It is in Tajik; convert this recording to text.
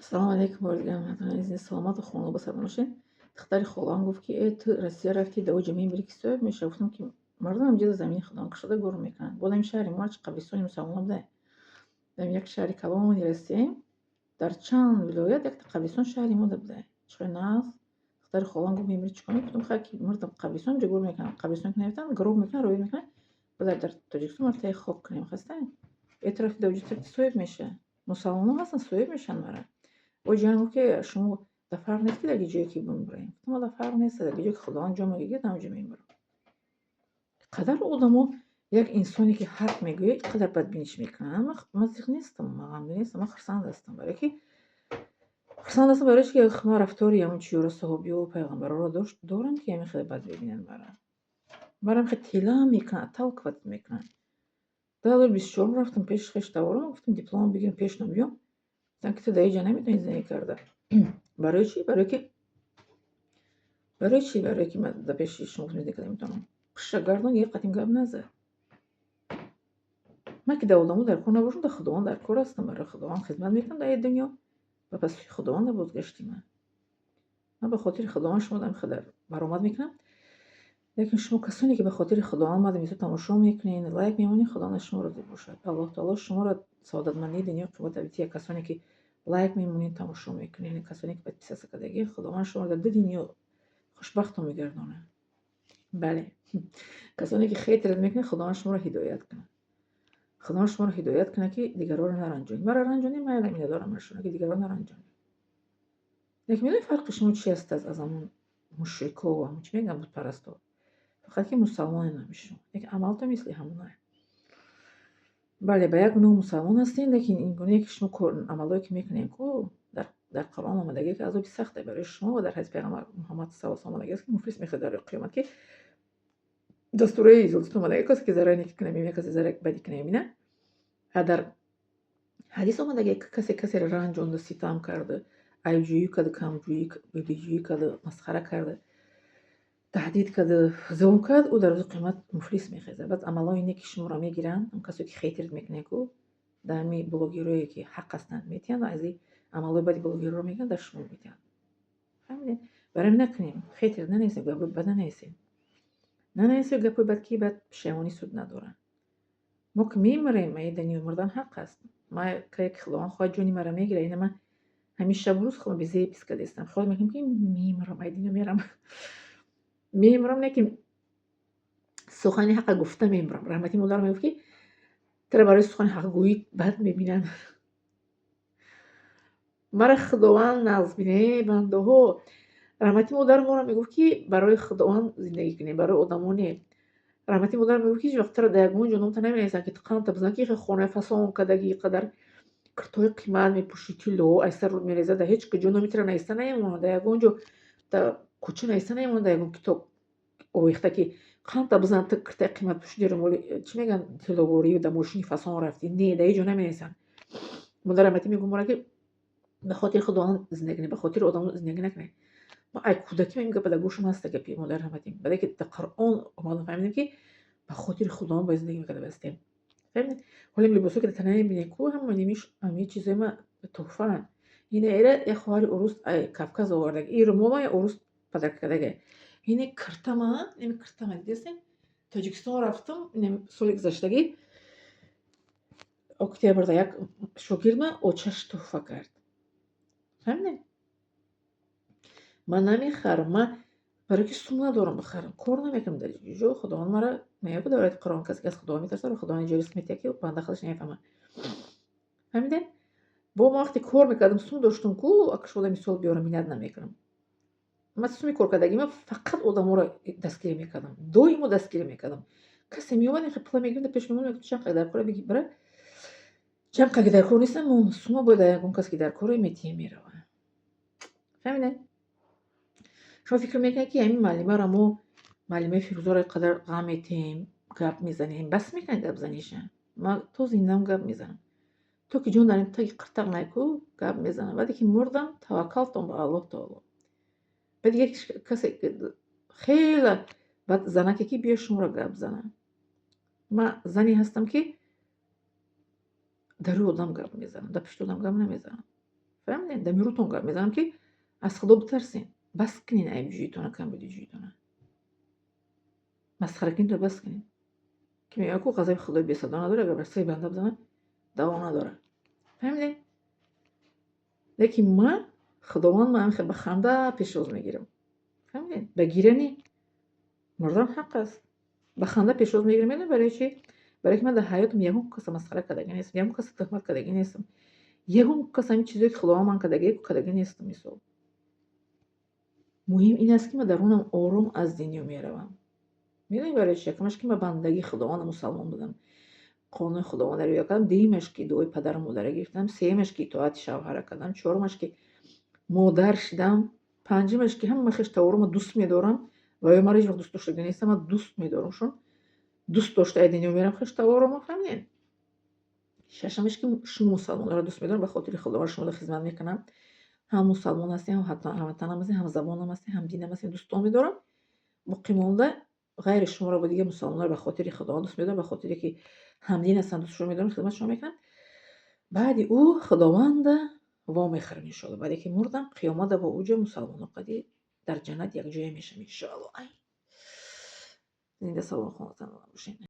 Салому алейкум, бори саломату хонадон ба сар бошед. Духтари холаам гуфт, ки э, ту Россия рафтӣ, да оҷа мемирӣ, ки соҳиб мешавӣ. Гуфтам, ки мардум ҳамҷода замини худам кушода гур мекунанд. Боз ҳамин шаҳри мо ҳарчи қабристони мусалмонон буда. Дар як шаҳри калони Россияем, дар чанд вилоят якта қабристон шаҳри мо буда. Чӣ нағз. Духтари холаам гуфт: «Мемирӣ, чӣ кор мекунӣ?» Гуфтам: «Хай, ки мурдам, қабристон ҷо гур мекунанд. Қабристон ки наёфтанд, гроб мекунанд, роӣ мекунанд. Бояд дар Тоҷикистон маро таи хок кунем, хастаем. Э, ту рафтӣ, да оҷа соҳиб мешавӣ. Мусалмонон ҳастанд, соҳиб мешаванд мара». Оҷаям гуфт, ки шумо да фарқ нест, ки дар ҷое ки бимирем. Гуфтам: «Ала, фарқ нест, дар ҷое ки Худованд ҷо мегирад, ҳамонҷо мемирам». Қадар одамо як инсоне ки ҳарф мегӯяд, ин қадар бадбиниш мекунанд. Ман зиқ нестам, ман ғамгин нестам, ман хурсанд ҳастам. Барое ки хурсанд ҳастам, барои чи ки ман рафтори ҳамон чиёро, саҳобиё, пайғамбарҳоро дорам, ки ҳамин хеле бад мебинанд мара. Маро хеле тела мекунанд, отталкивать мекунанд. 2024 рафтам пеши хештаворам, гуфтам, диплом бигирам, пешном биём. Гуфтанд, ки ту дар ин ҷо наметавонӣ зиндагӣ карда. Барои чӣ? Барое ки барои чӣ? Барое ки ман дар пеши шумо зиндагӣ карда наметавонам. Пуша гардон, як қатим гап назад. Ман ки дар одамо дар кор набошам, дар Худованд дар кор ҳастам, барои Худованд хизмат мекунам дар ин дунё ва ба сӯи Худованд бозгашти ман. Ман ба хотири Худованд шумо дар қадар баромад мекунам. Лекин шумо касоне ки ба хотири Худованд мада мисол тамошо мекунед, лайк мемонед, Худованд аз шумо розӣ бошад. Аллоҳ таоло шуморо саодатмандии дунё қимат дия. Касоне ки лайк мемонед, тамошо мекунед, касоне ки подписаться кардагӣ, Худованд шуморо дар ду дунё хушбахтон мегардонад. Бале, касоне ки хейтер мекунед, Худованд шуморо ҳидоят кунад. Худованд шуморо ҳидоят кунад, ки дигарҳоро наранҷонед. Маро ранҷонед, майла, миннатдорам аз шумо, ки дигарҳоро наранҷонед. Лекин медонед, фарқи шумо чи аст аз ҳамон мушрико, ҳамон чӣ мегӯянд, бутпарастҳо? Фақат ки мусалмоне номи шумо, лекин амалтон мисли ҳамонае. Бале, ба як гуноҳ мусалмон ҳастем, лекин ин гунае ки шумо амалҳое ки мекунем ку, дар Қуръон омадагӣ, ки азоби сахте барои шумо, ва дар ҳадиси пайғамбар Муҳаммад саллаллоҳу алайҳи васаллам омадагӣ аст, ки муфлис мехӯрад дар қиёмат, ки дар сураи Зулзула омадагӣ: касе ки зарраи некӣ кунад, мебинад, касе зарраи бадӣ кунад, мебинад. А дар ҳадис омадагӣ, ки касе касеро ранҷонда, ситам карда, айбҷӯӣ карда, камҷӯӣ, бебиҷӯӣ карда, масхара карда, таҳдид карда, зулм кард, ӯ дар рӯзи қиёмат муфлис мехезад. Баъд амалҳои неки шуморо мегиранд, он касое ки хейтер мекунед ку, дар ҳамин блогерое ки ҳақ ҳастанд метиҳанд, аз ин амалҳои бади блогерро мегиранд, дар шумо метиҳанд. Фаҳмидед? Барои ҳамин накунем, хейтер нанависем, гапҳои бад нанависем. Нанависем гапҳои бад, ки баъд пушаймонӣ суд надорад. Мо ки мемирем, ин дунё мурдан ҳақ аст. Ман ки Худованд хоҳад, ҷони маро мегирад, ина ман ҳамин шабу рӯз худам безеб кардастам. Хаёл мекунам, ки мемирам, ай дунё мерам. Мемирам, лекин сухани ҳаққа гуфта мемирам. Раҳмати модарам мегуфт, ки туро барои сухани ҳақгӯӣ бад мебинанд. Мара Худованд нағз бинад, э бандаҳо. Раҳмати модарам моро мегуфт, ки барои Худованд зиндагӣ кунем, барои одамо не. Раҳмати модарам мегуфт, ки ҳеҷ вақт туро дар ягон ҷо номта наменависанд, ки ту қандта бизан, ки хонаи фасон кардагӣ, қадар куртаҳои қимат мепӯшӣ, тилло аз сар мерезад, дар ҳеҷ куҷо номи туро нависта намемонад, дар ягон ҷо, дар кӯча нависта намемонад, дар ягон китоб овехта, ки қандта бизан, ту куртаи қимат пӯшиди, румоли чӣ мегӯянд, тилловорию дар мошини фасон рафтӣ. Не, дар ҳеҷ ҷо наменависанд. Модар раҳматӣ мегуфт моро, ки ба хотири Худованд зиндагӣ кунед, ба хотири одамо зиндагӣ накунед. Ман ай кӯдакӣ ин гапа дар гӯшам ҳаста, гапи модар раҳматӣ. Баъде ки дар Қуръон омадам, фаҳмидам, ки ба хотири Худованд бояд зиндагӣ мекарда бастем. Фаҳмидед? Ҳоло ин либосҳое ки дар тана мебинед ку, ҳама ҳамин чизҳои ма туҳфаанд. Ина эра як хоҳари урус ай Кавказ овардаг. Ин румола я урус подарка кардага. Ини киртама, ин киртама дидестем? Тоҷикистон рафтам, соли гузаштагӣ октябрда, як шогирдма очаш туҳфа кард. Фаҳмидед? Ман намехарам, ман барои ки сум надорам бихарам, кор намекунам дар ҷо. Худованд мара мегӯяд дар ояти Қуръон: касе ки аз Худованд метарсад, Худованд ҷо ризқ медиҳад, ки банда худаш намефаҳмад. Фаҳмидед? Бо ман вақте кор мекардам, сум доштам ку, ака шода мисол биёрам, миннат намекунам. Ман суми коркардагима фақат одаморо дастгирӣ мекардам, доимо дастгирӣ мекардам. Касе меомад, ин пула мегирифт, пеш мемонд, мегуфт: «Чанд қадр дар кора, бигир, бара». Чанд қадр дар кор нестам, сума бояд ягон кас ки дар коре метиҳем, мерава. Фаҳмидед? Шумо фикр мекунед, ки ҳамин муаллимаро мо, муаллимаи Фирӯзаро, қадар ғам метиҳем, гап мезанем, бас мекунед гапзаниша? Ман то зиндаам гап мезанам. То ки ҷон дар ин таги қиртақ найку, гап мезанам. Баъде ки мурдам, таваккалтон ба Аллоҳ таоло. Баъд дигар касе хеле баъд занаке ки биё шуморо гап занам. Ман зане ҳастам, ки дар рӯи одам гап мезанам, дар пушти одам гап намезанам. Фаҳмидед? Дар мирутон гап мезанам, ки аз Худо битарсен, бас кунед айбҷӯитона, камбудиҷӯитона, масхаракунитро бас кунед, ки мегӯяд, ку ғазаби Худои бесадо надорад, агар бар сари банда бизанад, даво надорад. Фаҳмидед? Лекин ман Худованд, ман ҳамин хел ба ханда пешвоз мегирам. Фаҳмидед? Ба гиря не, мурдан ҳақ аст, ба ханда пешвоз мегирам. Медонед барои чӣ? Барое ки ман дар ҳаётам ягон каса масхара кардагӣ нестам, ягон каса туҳмат кардагӣ нестам, ягон кас ҳамин чизое ки Худованд ман кардагӣ, кардагӣ нестам. Мисол, муҳим ин аст, ки ман дарунам ором аз дунё меравам. Медонед барои чӣ? Якумаш, ки ман бандагии Худованда, мусалмон будам, қонуни Худованда риоя кардам. Дуюмаш, ки дуои падару модара гирифтам. Сеюмаш, ки итоати шавҳара кардам. Чорумаш, ки модар шидам. Панҷумаш, ки ҳама хештаворума дӯст медорам ва ё маро ҳеҷ вақт дӯст доштагӣ нестам, ман дӯст медорамшон, дӯст дошта аз дунё мерам хештаворума. Фаҳмидед? Шашумаш, ки шумо мусалмонро дӯст медорам, ба хотири Худованд шуморо хизмат мекунам. Ҳам мусалмон ҳастем, ҳам ҳамватанам ҳастем, ҳам забонам ҳастем, ҳам динам ҳастем, дӯстон медорам. Боқимонда ғайри шуморо бо дигар мусалмонро ба хотири Худованд дӯст медорам, ба хотире ки ҳамдин ҳастанд, дӯстшон медорам, хизматшон мекунам. Баъди ӯ Худованда вомехӯрам, иншоалло. Баъде ки мурдам, қиёмата бо ӯ ҷо мусалмоно қади дар ҷаннат якҷоя мешавам, иншоалло. Зинда, салом, хонатон бошед.